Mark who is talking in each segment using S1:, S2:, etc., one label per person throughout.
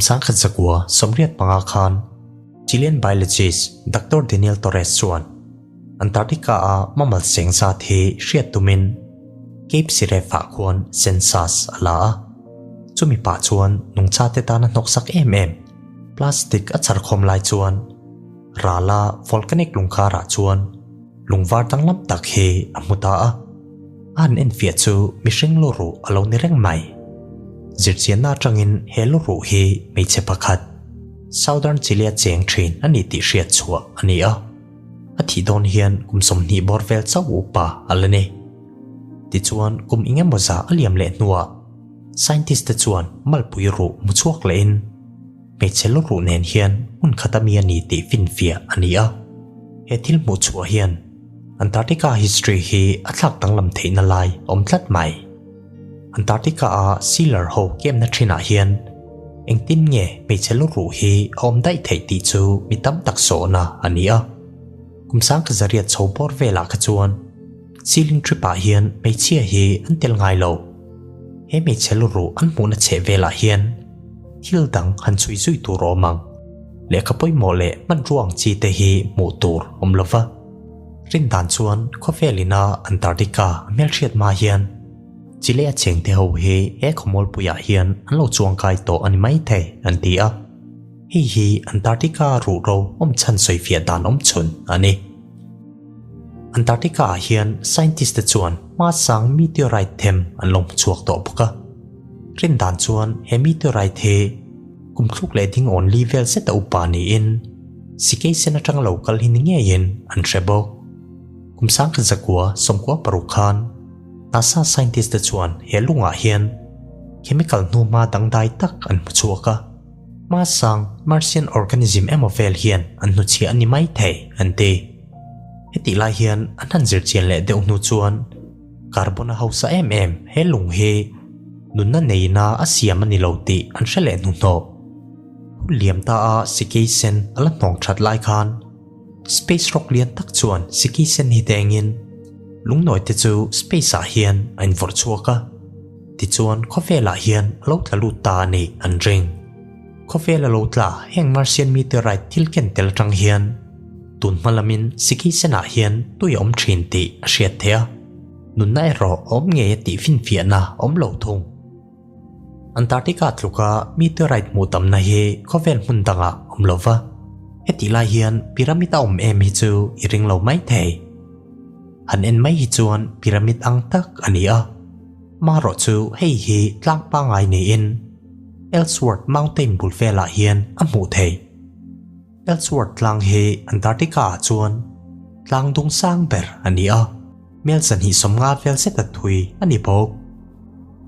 S1: 1995 khan Chilean biologist Doctor Daniel Torres chuan Antarctica-a mammal cheng zat hi hriat tumin Cape Siref-ah khuan census a la a. Chumi pah chuan nungchate tana hnawksak em em plastic a chhar khawm lai chuan rala volcanic lungkharah chuan lungvar danglam tak hi a hmu ta a. A han enfiah chu mihring lu ruh a lo ni reng mai. Zirchianna atangin he lu ruh hi hmeichhe pakhat, Southern Chile-a cheng thin a ni tih hriat chhuah a ni a. A thih dawn hian kum 20 bawr vel chauh upa a la ni. Tichuan kum eng emaw zah a liam leh hnuah scientist te chuan malpui ruh hmu chhuak lehin hmeichhe lu ruh nen hian hmun khat ami a ni tih finfiah a ni a. He thil hmuh chhuah hian Antarctica history hi a thlak danglam theihna lai a awm tlat mai. Antarctica-a sealer ho kemna thinah hian engtin nge hmeichhe lu ruh hi a awm daih theih tih chu mi tam tak sawhna a ni a. Kum sangkhat zariat chho bawr velah kha chuan sealing trip-ah hian hmeichhia hi an tel ngai lo. He hmeichhe lu ruh an hmuhna chheh velah hian thil dang han chhui zui tur a awm ang. Lehkha pawimawh leh hmanrua ang chi te hi hmuh tur awm lo va. Rin dan chuan khawvel ina Antarctica a hmelhriat hma hian Chile a cheng te ho hi he khawmualpuiah hian an lo chuangkai tawh a ni maithei an ti a. Hei hi Antarctica ruhro awm chhan sawifiah dan awm chhun a ni. Antarctica ah hian scientist te chuan hmasang meteorite them an lo hmu chhuak tawh bawk a. Rin dan chuan he meteorite hi kum thluk leh ding awn li vel zet a upa niin sikei sen atang lo kal hi ni ngeiin an hre bawk. Kum 1996 khan NASA scientist te chuan he lungah hian chemical hnuhma dangdai tak an hmu chhuak a, hmasang Martian organism emaw vel hian an hnuchhiah a ni maithei an ti. Hetih lai hian an han zirchian leh deuh hnu chuan carbon a hausa em em he lung hi nunna neina a siam a ni lo tih an hre leh hnuhnawh. Hun liam ta a sikei sen a la hnawng that lai khan space rock lian tak chuan sikei sen hi dengin lungnawi te chu space ah hian a invawrh chhuak a, tichuan khawvelah hian a lo tla lut ta a nih an ring. Khawvel a lo tla heng Martian meteorite thil ken tel atang hian tun hma lamin sikei senah hian tui a awm thin tih a hriat theih a, nunna erawh a awm ngei a tih finfiahna a awm lo thung. Antarctica tluka meteorite hmuh tamna hi khawvel hmun dangah a awm lo va, hetih lai hian pyramid a awm em hi chu i ring lo mai thei. Han en mai hi chuan pyramid ang tak a ni a, marawh chu hei hi tlang pangngai niin Ellsworth Mountain bul velah hian a hmuh theih. Ellsworth tlang hi Antarctica ah chuan tlang dung sang ber a ni a, mel 250 vel zet a thui a ni bawk.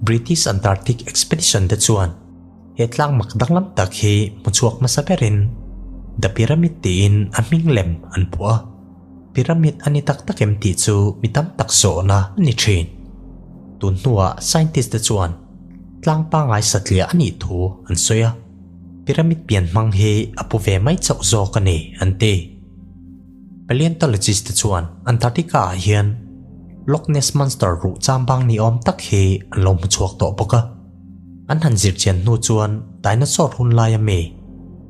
S1: British Antarctic Expedition te chuan he tlang mak danglam tak hi hmu chhuak hmasa berin The Pyramid tiin a hming lem an phuah a. Pyramid a ni tak tak em tih chu mi tam tak zawhna a ni thin. Tun hnuah scientist te chuan tlang pangngai satliah a nih thu an sawi a, pyramid pian hmang hi a pu ve mai chauh zawk a ni an ti. Paleontologist te chuan Antarctica ah hian Loch Ness Monster ruh chambang ni awm tak hi an lo hmu chhuak tawh bawk a. An han zir chian hnu chuan dinosaur hun laia mi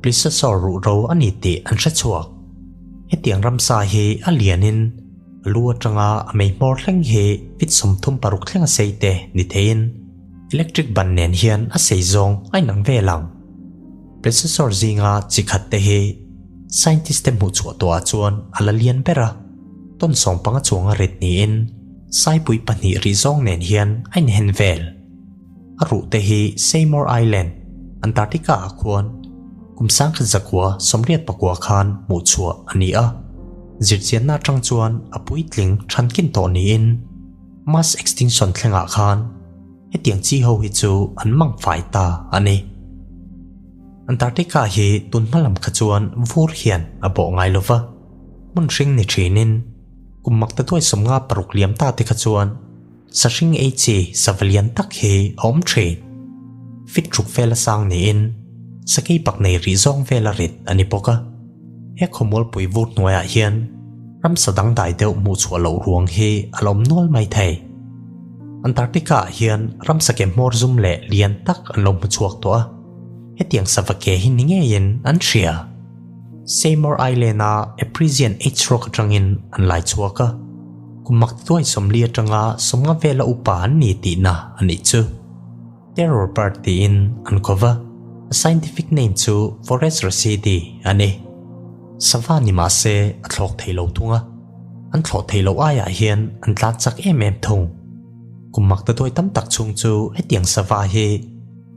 S1: plesiosaur ruh ro a ni tih an hre chhuak. Hetiang ramsa hi a lianin a lu atanga a mei hmawr thleng hi feet 36 thleng a sei te ni theiin electric ban nen hian a sei zawng a inang vel ang. Plesiosaur zinga chi khat te hi scientist te hmuh chhuah tawhah chuan a la lian ber a, ton 15 chuanga rit niin saipui pahnih rih zawng nen hian a inhen vel. A ruh te hi Seymour Island, Antarctica ah khuan kum 1989 khan hmuh chhuah a ni a. Zirchianna atang chuan a puitling thankin tawh niin mass extinction thlengah khan hetiang chi ho hi chu an mang fai ta a ni. Antarctica hi tun hma lam kha chuan vur hian a bawh ngai lova, hmun hring ni thinin kum makta duai 56 liam ta te kha chuan Sahring ei chi sava lian tak hi a awm thin. Fit ruk vel a sang niin sakei pak nei rih zawng vel a rit a ni bawk a. He khawmualpui vur hnuaiah hian ramsa dangdai deuh hmuh chhuah loh ruang hi a la awm nual mai thei. Antarctica ah hian ramsa ke hmawr zum leh lian tak an lo hmu chhuak tawh a. Hetiang sava ke hi ni ngeiin an hria. Seymour Island-a Ypresian Age rock atangin an lai chhuak a, kum mak tuai 40 atanga 50 vela upa an ni tihna a nih chu. Terror bird tiin an ko va, a scientific name chu Phorusrhacidae a ni. Sava ni mah se a thlawk thei lo thung a, an thlawh thei loh aiah hian an tlan chak em em thung. Kum mak ta dawi tam tak chhung chu hetiang sava hi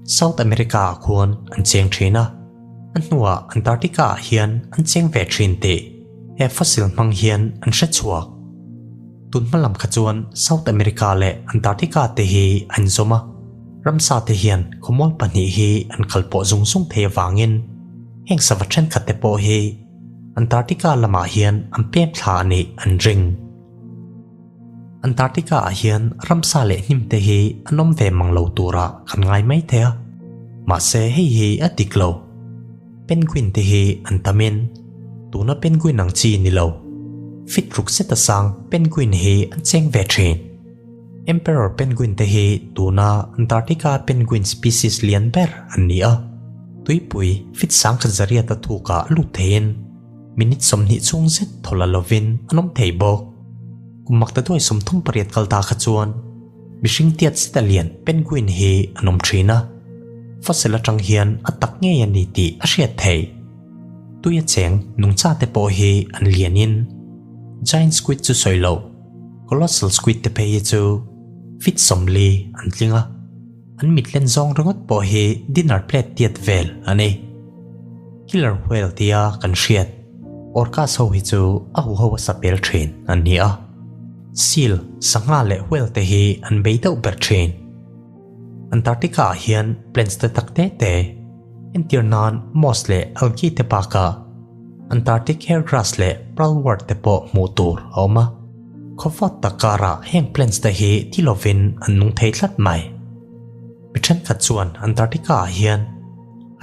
S1: South America ah khuan an cheng thin a, a hnuah Antarctica ah hian an cheng ve thin tih he fossil hmang hian an hre chhuak. Tun hma lam kha chuan South America leh Antarctica te hi a inzawm a, ramsa te hian khawmual pahnih hi an kal pawh zung zung thei avangin heng sava thenkhat te pawh hi Antarctica lamah hian an pem thla a nih an ring. Antarctica ah hian ramsa leh hnim te hi an awm ve mang lo turah kan ngai mai thei a, mahse hei hi a dik lo. Penguin te hi an tam in, tuna penguin ang chi ni lo. Fit ruk zet a sang penguin hi an cheng ve thin. Emperor penguin te hi tuna Antarctica penguin species lian ber an ni a, tuipui fit sangkhat zariat a thukah lut theiin minute 20 chhung zet thaw la lovin an awm thei bawk. Kum mak ta duai 38 kal ta kha chuan mihring tiat zet a lian penguin hi an awm thin a, fossil atang hian a tak ngei a ni tih a hriat theih. Tui a cheng nungcha te pawh hi an lianin giant squid chu sawi loh, colossal squid te phei hi chu feet 40 an tling a, an mit len zawng ringawt pawh hi dinner plate tiat vel a ni. Killer whale tia kan hriat orcas ho hi chu a huho a sa pel thin an ni a. Seal, sangha leh whale te hi an bei deuh ber thin. Antarctica ah hian plants te tak te te, entir nan moss leh algae te bakah Antarctic hairgrass leh pearlwort te pawh hmuh tur a awm a. Khawvawt tak karah heng plants te hi thi lovin an nung thei tlat mai. Mi thenkhat chuan Antarctica ah hian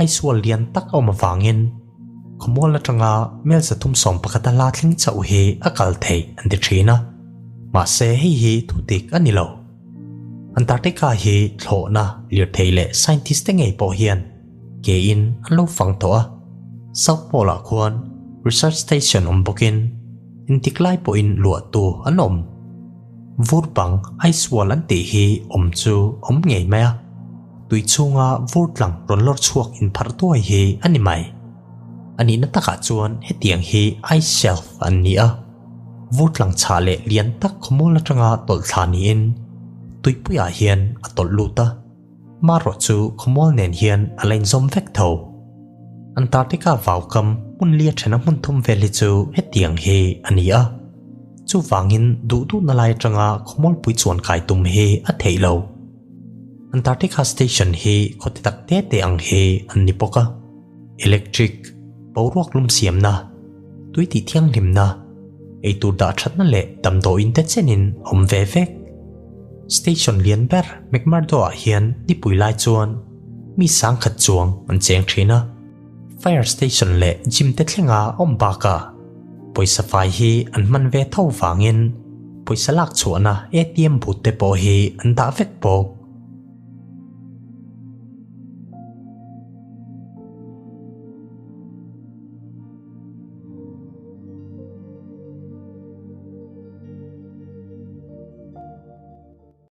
S1: ice wall lian tak a awm avangin khawmual atanga mel 311 a hla thleng chauh hi a kal theih an ti thin a. Mahse hei hi thu dik a ni lo. Antarctica hi thlawhna lirthei leh scientist te ngei pawh hian ke in an lo fang tawh a. South Pole ah khuan research station awm bawkin intik lai pawhin luah tu an awm. Vur bang ice wall an tih hi awm chu awm ngei mai a, tui chhunga vur tlang rawn lawr chhuak inpharh tuai hi a ni mai. A nihna takah chuan hetiang hi ice shelf an ni a, vur tlang chhah leh lian tak khawmual atanga tawlh thla niin tuipuiah hian a tawlh lut a, marawh chu khawmual nen hian a la inzawm vek tho. Antarctica vaukam hmun lia thena hmun thum vel hi chu hetiang hi a ni a. Chuvangin duh duhna lai atanga khawmualpui chuan kai tum hi a theih lo. Antarctica station hi khawti tak te te ang hi an ni bawk a. Electric, boruak lum siamna, tui tih thianghlimna, eitur dah thatna leh damdawiin te chenin a awm ve vek. Station lian ber McMurdo ah hian nipui lai chuan mi sangkhat chuang an cheng thin a. Fire station leh gym te thlenga awm bakah pawisa fai hi an hman ve tho vangin pawisa lak chhuahna ATM booth te pawh hi an dah vek bawk.